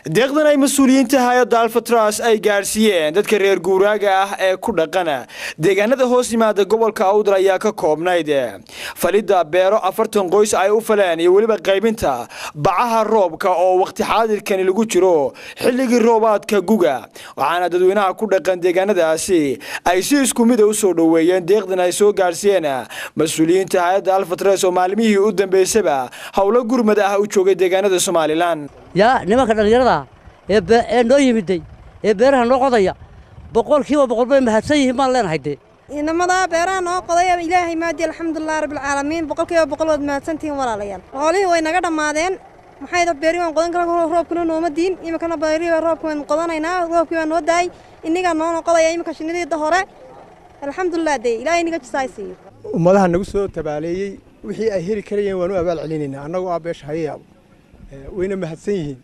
Deeqdan ay mas-uuliyiinta hay-adda Alpha Trust ay gaadhsiiyeen dadka reer guuraaga ah ee ku dhaqana deegaanada hoos yimaada gobolka Awdal ayaa ka koobnayd falidda beero 40 qoys ay u faleen iyo weliba qaybinta bacaha roobka oo wakhti xaadirkani lagu jiro xilligii roobaadka guga. Waxaana dadweynaha ku dhaqan deegaanadaasi ay si isku mida u soo dhoweeyeen deeqdan ay soo gaadhsiiyeen mas-uuliyiinta hay-adda Alpha Trust oo maalmihii u dambeysaba howlo gurmad ah u joogay deegaanada Somaliland. Yaa nimanka dhallinyarada ee noo yimiday ee beeraha noo qodaya, 100% bay mahadsan yihiin baan leenahay dee. Inamadaa beeraha noo qodaya, Ilaahay maadi, alxamdulilah rabbilcaalamiin, 100% waad mahadsantihiin, walaalayaal. Xoolihii way naga dhammaadeen. Maxay beeri waan qodan kara, roobkuna nooma diin. Iminkana beerihii roobka waynu qodanaynaa, roobkii baa noo daay, innigaa noona qodaya iminka shinnidii hore. Alxamdulilah dee, Ilaahay inaga jisaay siiyo. Ummadaha nagu soo tabaaleeyey wixii ay heli karayeen waanu abaal celinaynaa annagoo ah beesha hayayaabo, wayna mahadsan yihiin.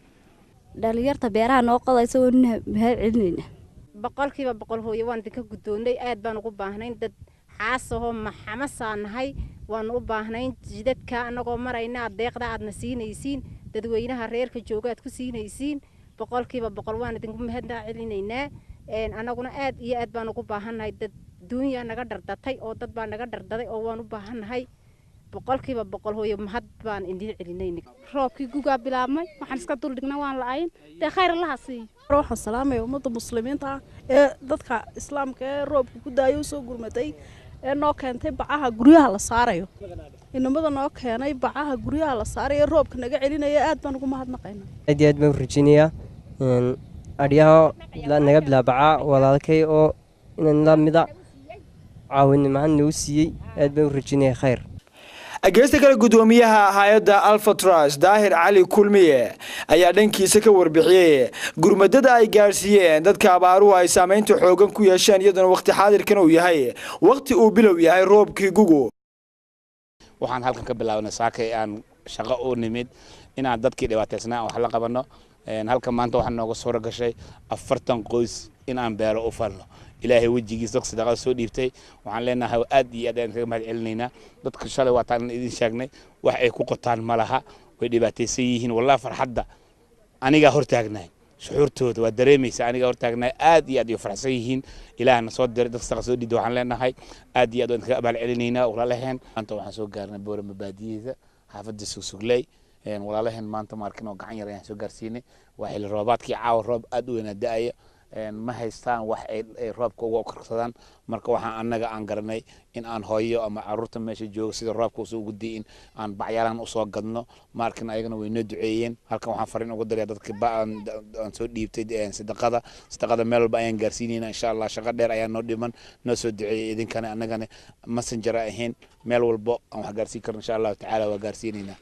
Dhalinyarta beeraha noo qodaysa waanu mahad celinaynaa. 100% hooye, waan idinka guddoonnay. Aad baan ugu baahnayn. Dad xaasahoo maxamasaa nahay, waanu u baahnayn. Jidadka annagoo marayna deeqda aadna siinaysiin, dadweynaha reerka jooga aad ku siinaysiin, 100% waan idinku mahad celinaynaa. Annaguna aad iyo aad baan ugu baahannahay. Dad duunya naga dhardatay oo dad baa naga dhardaday oo waan u baahannahay. 100% hooye, mahad baan idiin celinayna. Roobkii gugaa bilaabmay, waxaan iska duldhigna waan la-ayn dee. Khayr Allaha siiyo. Waxaan salaamaya ummadda muslimiinta ah ee dadka islaamka ee roobka ku daayo usoo gurmatay ee noo keentay bacaha guryaha la saarayo. Inamada noo keenay bacaha guryaha la saarayo ee roobka naga celinaya, aad baan ugu mahadnaqaynaa. Aad iyo aad baan u rajeynayaa adhyaha naga bilaabacaa walaalkay oo inan la mida caawinimahaan nagu siiyey. Aad baan u rajeynaya khayr. Geesta kale, guddoomiyaha hay-adda Alpha Trust, Daahir Cali Kulmiye, ayaa dhankiisa ka warbixiyey gurmadada ay gaadhsiiyeen dadka abaaruhu ay saamaynta xoogan ku yeesheen, iyadoona wakhti xaadirkan uu yahay wakhti uu bilow yahay roobkii gugu. Waxaan halkan ka bilaabnay saakay aan shaqo u nimid inaan dadkii dhibaataysnaa wax la qabanno. Halkan maanta waxaa nooga suura gashay 40 qoys in aan beero u falno. Ilaahay wejigiisa dadka sadaqada soo dhiibtay waxaan leenahay aad iyo aad ayaan kaga mahad celinaynaa. Dadka shalay waa taan idin sheegnay, wax ay ku qotaan ma laha, way dhibaataysan yihiin. Wallahi farxadda anigaa hortaagnahay, shucuurtooda waa dareemaysa, anigaa hortaagnahay. Aad iyo aad ay faraxsan yihiin. Ilaahna soo diray dadka sadaqa soo dhiibtay waxaan leenahay aad iyo aad waan kaga abaal celinaynaa walaalaheen. Maanta waxaan soo gaarnay Boorama baadiyeeda, xaafadda Sugsugley. Walaalaheen maanta maarkin oo gacan yar ayaan soo gaarsiinay. Waa xilli roobaadkii, caawa roob aad u weynaa da'aya, ma haystaan wax ay roobka uga korsadaan. Marka waxaan annaga aan garanay in aan hooyo ama caruurta meesha jooga sida roobka usoo ugu di'in aan bacyaalan usoo gadno. Maarkin ayagana way noo duceeyeen. Halkan waxaan fariin uga dirayaa dadka aan soo dhiibtay sadaqada. Sadaqada meel walba ayaan gaarsiinayna, insha Allah. Shaqo dheer ayaa noo dhiman. Noo soo duceeyey idinkana, annagana messenger ahayn. Meel walbo aan wax gaarsiin karno, insha Allahu tacaala, waa gaarsiinaynaa.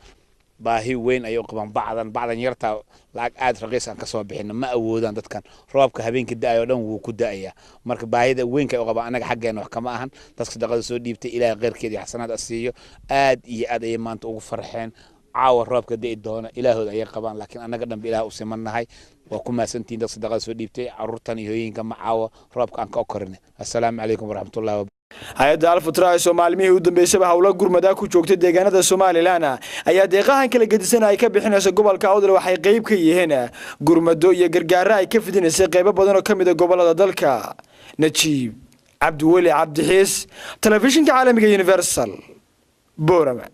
Baahi weyn ayay u qabaan. Bacdan yartaa lacag aad raqiis aan kasoo bixino ma awoodaan dadkan. Roobka habeenkii da'ayo dhan wuu ku da'ayaa. Marka baahida weynka ay u qabaan annaga xaggeena wax kama ahan. Dadka sadaqada soo dhiibtay, Ilaahay khayrkeeda iyo xasanaad asiiyo. Aad iyo aad ayay maanta ugu farxeen. Caawa roobka di'i doona ilaahooda ayay qabaan, laakiin annaga dhanba Ilaah u simannahay. Waa ku mahadsantihiin dad sadaqada soo dhiibtay, caruurtan iyo hooyinka ma caawa roobka aan ka okorinay. Assalaamu calaykum waraxmatullahi. Hay-adda Alpha Trust oo maalmihii u dambeysaba howlo gurmadaa ku joogtay deegaanada Somaliland ayaa deeqahan kala gedisan ay ka bixinaysa gobolka Awdal waxay qayb ka yihiin gurmado iyo gargaaro ay ka fidinaysay qaybo badan oo ka mid a gobolada dalka. Najiib Cabdiweli Cabdixiis, telefishinka caalamiga Universal, Boorama.